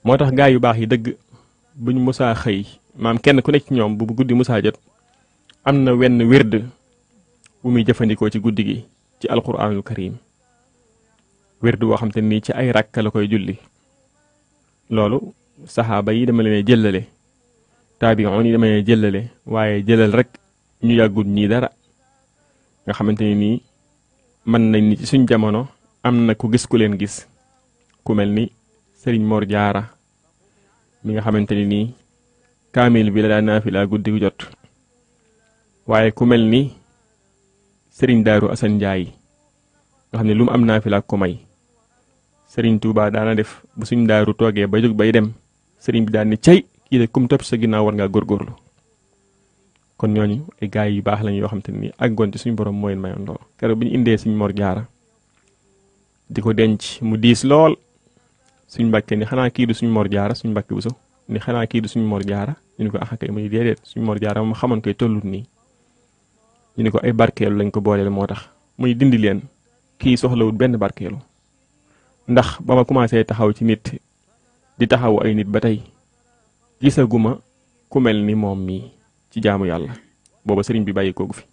moo tax gaa yu baax yi dëgg buñ musaa xëy maam kenn ku nekk ci ñoom bu guddi musaa jot am na wenn wird bu muy jëfandikoo ci guddi gi ci alquranul karim wird boo xam te nii ci ay rakk la koy julli loolu saxaaba yi dama leen jëllale taabi'un yi dama leen jëllale waaye jëlal rek ñu yàggul ñii dara nga xamante ni nii mën nañ ni ci suñ jamono am na ku gis ku leen gis ku mel ni Sëriñ Mor Jaara mi nga xamante ni nii kaamil bi la daa naafila guddi gu jot waaye ku mel ni Sëriñ Daaru Asan Njaay nga xam ne lu mu am naafila ko may Sëriñ Tuubaa daana def bu suñ daaru toogee ba jóg bay dem sëriñ bi daan ni cay kii de kum topp sa ginnaaw war ngaa góorgóorlu kon ñooñu ay gaay yu baax lañ yoo xam te ni àggoon ci suñu borom mooy mayoon lool keroog bi ñu indee suñ Mor Jaara di ko denc mu diis lool suñ Mbàkke ni xanaa kii du suñ Mor Jaara suñ Mbàkke bu so ni xanaa kii du suñ Mor Jaara ñu ni ko ax kay muy déedéet suñ Mor Jaara moom xamoon koy tollut nii ñu ni ko ay barkeelu lañ ko booleel moo tax muy dindi leen kii soxlawut benn barkeelu ndax ba ma commencé taxaw ci nit di taxaw ay nit ba tey gisaguma ku mel ni moom mii ci jaamu yàlla booba sëriñ bi bàyyi koogu fi